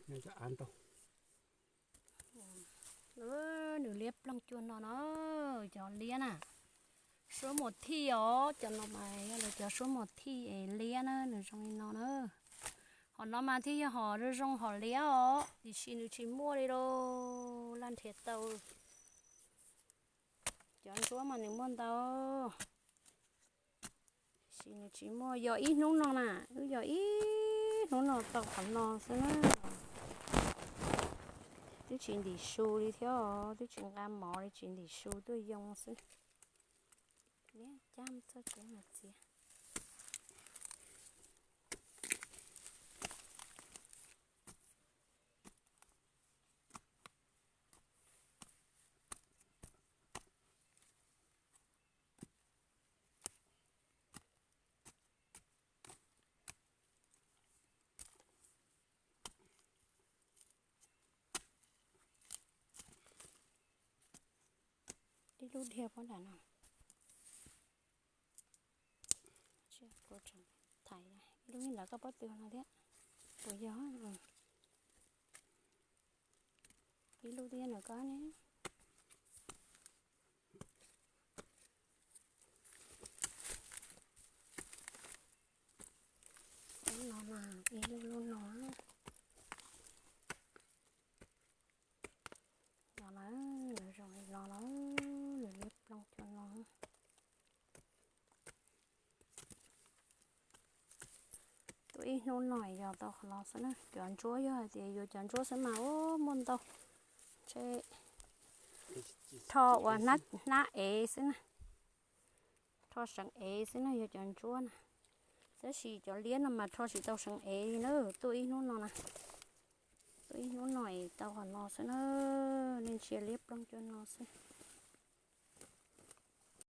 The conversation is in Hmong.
Nws liab ploog cuag no no, cov liab na. Suab muas thij os, cov no mas yog lawv cov suab muas thij es liab na, nws zoo li no na. Hom no mas thiaj yog hom zoo zoo hom liab os, tiam sis nws tsis muaj li lauj, laj nrhiav tau. Cov ntsuab mas nws muaj ntau, tiam sis nws tsis muaj. Yog ib hnub no na, wb yog ib hnub no tau qhov no xwb na. Twb tsis ntim su li thiab, twb tsis nqa mov li, tsis ntim su tuaj yoo xwb. Cab txoj tsev mas txiav. Ib lub dhia pob nram no. Thaiv ib lub ntawm koj pob tw no thiab. Puas yog? Ib lub thiab nram koj ne. Lub no mas ib lub lub no. Los lawm, nws zoo li no lawm, nws liab ploog cuag no. Tuaj ib hnub no yog tau qhov no xwb na. Cov ntsuab yog hais tias yuav cov ntsuab xwb mas ub muaj ntau. Ntshe rho ua hnab ev xwb na. Rho seev ev xwb na yog cov ntsuab na. Tab sis cov liab no mas rho tsis tau seev ev li na, tuaj ib hnub no na. Tuaj ib hnub no es tau qhov no xwb na, nej ntsia liab ploog cuag no xwb.